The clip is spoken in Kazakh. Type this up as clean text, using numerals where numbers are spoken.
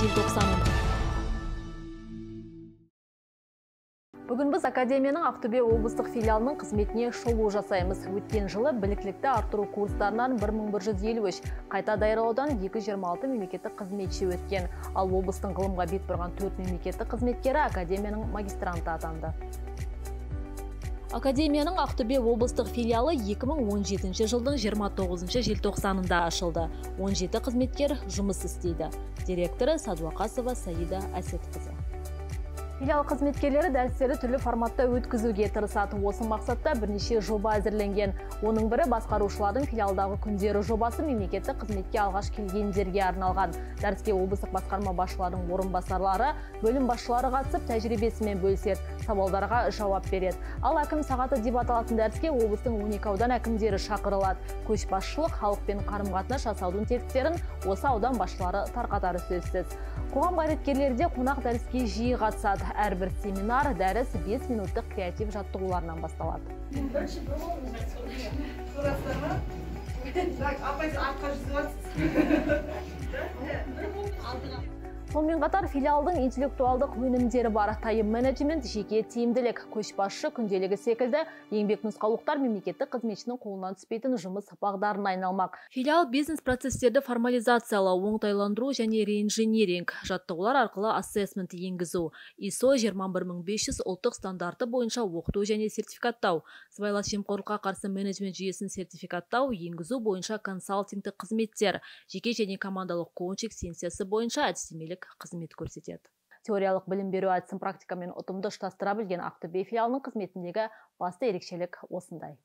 желтоқсанында. Бүгін біз Академияның Ақтөбе облыстық филиалының қызметіне шолу жасаймыз. Өткен жылы біліктілікті арттыру курстарынан 1153, қайта даярлаудан 226 мемлекеттік қызметші өткен. Ал облыстың ғылымға бет бұрған 4 мемлекеттік қызметкері Академияның магистранты атанды. Академияның Ақтөбе облыстық филиалы 2017 жылдың 29 желтоқсанында ашылды. 17 қызметкер жұмыс істейді. Директоры Садуақасова Саида Әсетқызы. Филиал қызметкерлері дәрістерді түрлі форматта өткізуге тырысады. Осы мақсатта бірнеше жоба әзірленген. Оның бірі басқарушылардың филиалдағы күндері жобасы мемлекеттік қызметке алғаш келгендерге арналған. Дәріске облыстық басқарма басшыларының орынбасарлары, бөлім басшылары қатысып, тәжірибесімен бөліседі, сауалдарға жауап береді. Ал әкім сағаты деп аталатын дәріске облыстың 12 аудан әкімдері шақырылады. Көшбасшылық, халықпен қарым-қатынас жасаудың тетіктерін осы аудан басшылары тарқатары сөзсіз. Қоғам қайраткерлері де қонақ дәріске жиі қатысады. Әрбір семинар, дәріс 5 минуттық креатив жаттығуларынан басталады. Бірінші бір болыңыз. Так, апай, артқа жүзіп жатсыз. Сонымен қатар филиалдың интеллектуалдық өнімдері бар. Тайм менеджмент, жеке тиімділік, көшбасшы күнделігі секілді еңбек нұсқаулықтар мемлекеттік қызметшінің қолынан түспейтін жұмыс бағдарына айналмақ. Филиал бизнес-процестерді формализациялау, оңтайландыру және реинжиниринг, жаттығулар арқылы ассессмент енгізу, ISO 21500 ұлттық стандарты бойынша оқыту және сертификаттау, сыбайлас жемқорлыққа қарсы менеджмент жүйесін сертификаттау, енгізу бойынша консалтингтік қызметтер, жеке және командалық коучинг сессиясы бойынша әдістемелік қызмет көрсетеді. Теориялық білім беру әдісін практикамен ұтымды ұштастыра білген Ақтөбе филиалының қызметіндегі басты ерекшелік осындай.